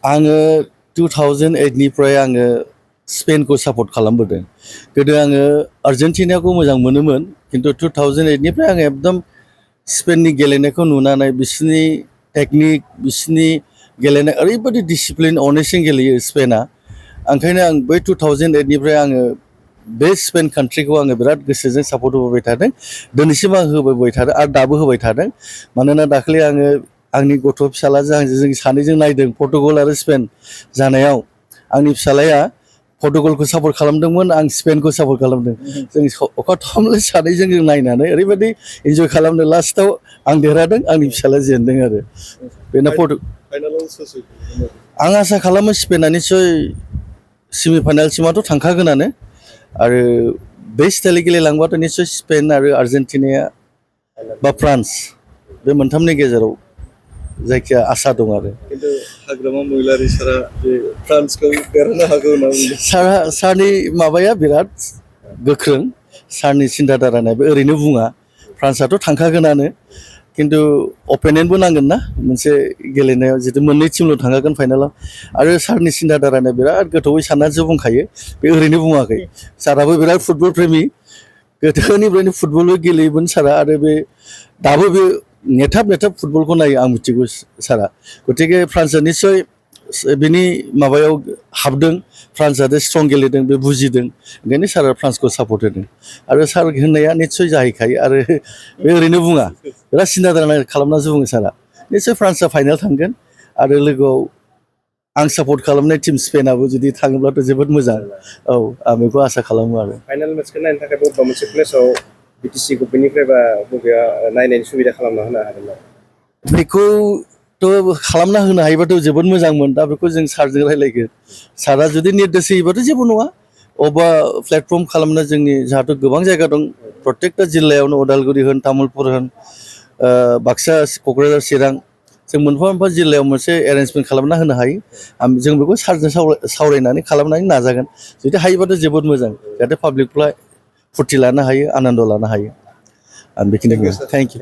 आङो 2008 निफ्राय आङो स्पेनखौ सापर्ट खालामबोदों। गोदो आङो आर्जेन्टिनाखौ मोजां मोनोमोन, खिन्थु 2008 निफ्राय आङो एकदम स्पेननि गेलेनायखौ नुनानै बिसोरनि टेकनिक, बिसोरनि गेलेनाय ओरैबायदि डिसिप्लिन अनेस्टजों गेलेयो स्पेना। ओंखायनो आं बै 2008 निफ्राय आङो बे स्पेन कान्ट्रिखौ आङो बिराद गोसोजों सापर्ट होबोबाय थादों। दिनैसिम आं होबोबाय थादों आरो दाबो होबाय थादों। मानोना दाखालि आङो आंनि गथ' फिसालाजों आंजों जों सानैजों नायदों पर्तुगाल आरो स्पेन जानायाव। आंनि फिसालाया पर्तुगालखौ सापर्ट खालामदोंमोन, आं स्पेनखौ सापर्ट खालामदों। जों अखाथामले सानैजों जों नायनानै ओरैबायदि इन्जय खालामदों। लास्टआव आं देरहादों, आंनि फिसालाया जेनदों आरो बेनो आं आसा खालामो स्पेना निस्सय सेमिफाइनालसिमाथ' थांखागोनानो। आरो बे स्टाइलै गेलेलांबाथ' निस्सय स्पेन आरो आर्जेन्टिनाया बा फ्रान्स बे मोनथामनि गेजेराव जायखिया आसा दं आरो। खिन्थु हाग्रामा महिलारि सारा बे फ्रान्सखौ देरहानो हागौ होनना बुंदों। सारनि माबाया बिराद गोख्रों, सारनि सिन्थाधारायाबो ओरैनो बुङा। फ्रान्सआथ' थांखागोनानो, खिन्थु अपेनेन्टबो नांगोन ना मोनसे गेलेनायाव, जितु मोननै टिमल' थांखागोन फाइनालाव। आरो सारनि सिन्थाधाराया बिराद गोथौवै साननानैसो बुंखायो, बे ओरैनो बुङाखै। साराबो बिराद फुटबल प्रेमि, गोदोनिफ्रायनो फुटबलबो गेलेयोमोन सारा। आरो बे दाबो बे नेथाब फुटबलखौ नायो आं मिथिगौ सारा। गतिके फ्रान्सआ निस्सय बिनि माबायाव हाबदों, फ्रान्सआ स्ट्रं गेलेदों, बे बुजिदों। ओंखायनो सारा फ्रान्सखौ सापर्ट होदों। आरो सार होननाया निस्सय जाहैखायो, आरो बे ओरैनो बुङा, बिराद सिन्थाधारा खालामनासो बुङो सारा। निस्सय फ्रान्सआ फाइनाल थांगोन। आरो लोगोआव आं सापर्ट खालामनाय टिम स्पेनाबो जुदि थाङोब्लाथ' जोबोद मोजां। औ, आं बेखौ आसा खालामो आरो। फाइनाल मेचखौ नायनो थाखाय बबेबा मोनसे प्लेसाव बिटिसि गभमेन्टनिफ्राय बा बबेया नायनायनि सुबिदा खालामना होनो हागोन ना? बेखौथ' खालामना होनो हायोबाथ' जोबोद मोजांमोन। दा बेखौ जों सारजों रायलायगोन। सारा जुदि निर्देश होयोबाथ' जेबो नङा। अबेबा प्लेटफर्म खालामनो जोंनि जाहाथ' गोबां जायगा दं, प्रत्येकटा जिल्लायावनो उदालगुरि होन, तामुलपुर होन, बाक्सा, क'क्राझार, चिरां, जों मोनफा मोनफा जिल्लायाव मोनसे एरेन्जमेन्ट खालामना होनो हायो। जों बेखौ सारजों सावरायनानै खालामनानै नाजागोन। जुदि हायोबाथ' जोबोद मोजां, जाहाथे पाब्लिकफ्रा फुरथि लानो हायो, आनन्द लानो हायो। आं बेखिनिखौ थेंक इउ।